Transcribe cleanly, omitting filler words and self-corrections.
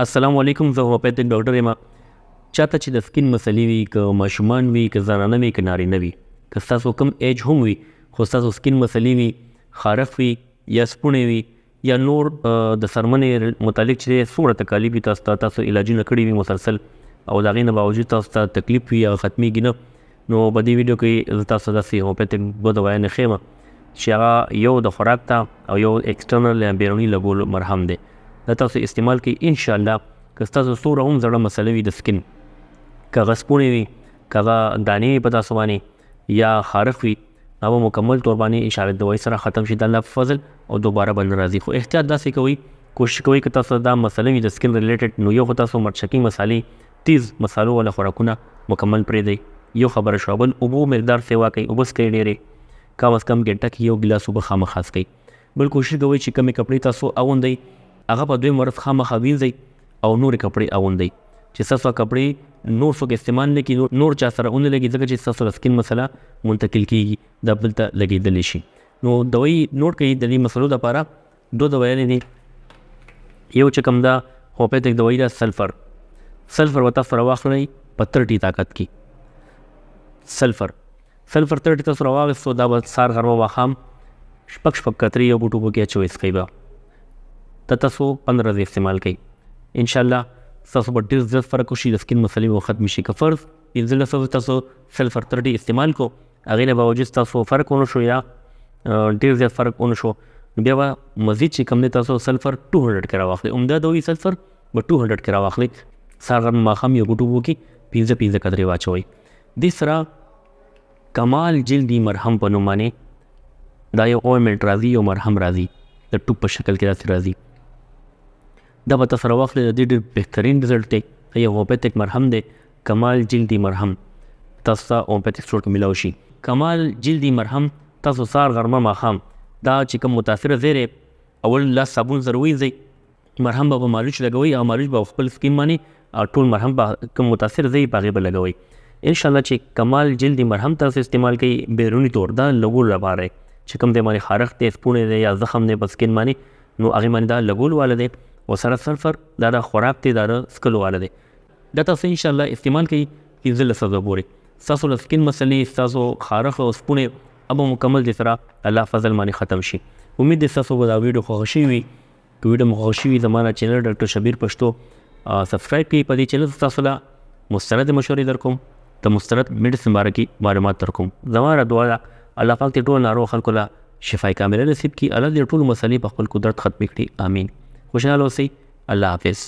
السلام علیکم، زه هومیوپیتک ډاکټر یم. چاته چې د سکین مسلې وي، که ماشومان وي، که زنانه وي، که نارینه وي، که ستاسو کوم ایج هم وي، خو ستاسو سکین مسلې وي، خارښ وي یا سپوڼې وي یا نور د څرمنې متعلق چې څومره تکالیف وي، تاسو ته تاسو علاجونه کړي وي مسلسل او د هغې نه باوجود تاسو ته تکلیف وي، هغه ختمیږي نه، نو په دې ویډیو کې زه تاسو ته داسې هومیوپیتک دوه دوایانې ښیم چې هغه یو د خوراک ته او یو ایکسټرنل یا بیروني لګولو مرهم دی. دا تاسو استعمال کړئ، انشاءالله که ستاسو څومره هم زړه مسله وي د سکین، که هغه سپوڼې وي، که هغه دانې وي په تاسو باندې یا خارښ وي، هغه به مکمل طور باندې اشاره دوایي سره ختم شي د الله په فضل او دوباره به نه راځي. خو احتیاط داسې کوئ، کوشش کوئ که تاسو دا مسله وي د سکین ریلیټډ، نو یو خو تاسو مرچکي مسالې، تیز مسالو والا خوراکونه مکمل پرېږدئ، یو خبره شوه. بل اوبو مقدار سیوا کوئ، اوبه څښئ ډېرې، کم از کم ګنټه کې یو ګیلاس اوبه خامخا څښئ. بل کوشش کوئ چې کومې کپړې تاسو اغوندئ هغه په دویم ورځ خامخا وینځئ او نورې کپړې اغوندئ چې ستاسو کپړې نور څوک استعمال نه کړي، نور چا سره ونه لګي، ځکه چې ستاسو د سکین مسله منتقل کیږي، دا بل ته لګېدلی شي. نو دوایي نوټ کړئ د دې مسلو دپاره دوه دوایانې دي. یو چې کوم ده هومیوپیتک دوایي ده، سلفر. سلفر به تاسو راواخلئ په 30 طاقت کې. سلفر 30 تاسو راواخیستو، دا به سهار، غرمه، ماښام شپږ شپږ قطرې یو ګوټ اوبو کې اچوئ، څښئ به. دا تاسو 15 ورځې استعمال کړئ، انشاءالله ستاسو به ډېر زیات فرق وشي، د سکین مسلې به ختمې شي. که فرض 15 ورځې تاسو سلفر 30 استعمال کړو، هغې نه باوجود ستاسو فرق ونه شو یا ډېر زیات فرق ونه شو، نو بیا به مزید چې کوم دی تاسو سلفر 200 کې راواخلئ. عمده دوایي سلفر به 200 کې راواخلئ، سهار، غرمه، ماښام یو ګوټ اوبو کې پنځه پنځه قطرې واچوئ. دې سره کمال جلدي مرهم په نوم باندې دا یو اویمنټ راځي، یو مرهم راځي د ټوب په شکل کې داسې راځي، دا به تاسو راواخلئ. د دې ډېر بهترین رزلټ دی، دا یو هومیوپیتک مرهم دی، کمال جلدي مرهم تاسو ته هومیوپیتک سټور کې میلاو شي. کمال جلدي مرهم تاسو سهار، غرمه، ماښام دا چې کوم متاثره ځای دی اول لاس صابون سره ووینځئ، مرهم به په مالوچ لګوئ او مالوچ به خپل سکین باندې ټول مرهم به کوم متاثر ځای په هغې به لګوئ. انشاءالله چې کمال جلدي مرهم تاسو استعمال کړئ بیروني طور دا لګولو لپاره دی چې کوم ځای باندې خارښ دی، سپوڼی دی یا زخم دی په سکین باندې، نو هغې باندې دا لګولو والا دی. ورسره سلفر دا د خوراک دی، دا د څښلو والا دی. دا تاسو انشاءالله استعمال کړئ 15 ورځو پورې، ستاسو د سکین مسلې، ستاسو خارښ او سپوڼی به مکمل دې سره الله فضل باندې ختم شي. امید دی ستاسو به دا ویډیو خوښه شوې وي. که ویډیو مو خوښه شوې وي، زما چینل ډاکټر شبیر پښتو سبسکرایب کړئ. په دې چینل تاسو له مستند مشورې درکوم، د مستند میډیسن باره کې معلومات درکوم. زما دعا ده الله پاک دې ټولو ناروغ خلکو له شفای کامله نصیب کړي، الله دې ټولو مسلې په خپل قدرت ختمې کړي، آمین. خوشحاله اوسئ، الله حافظ.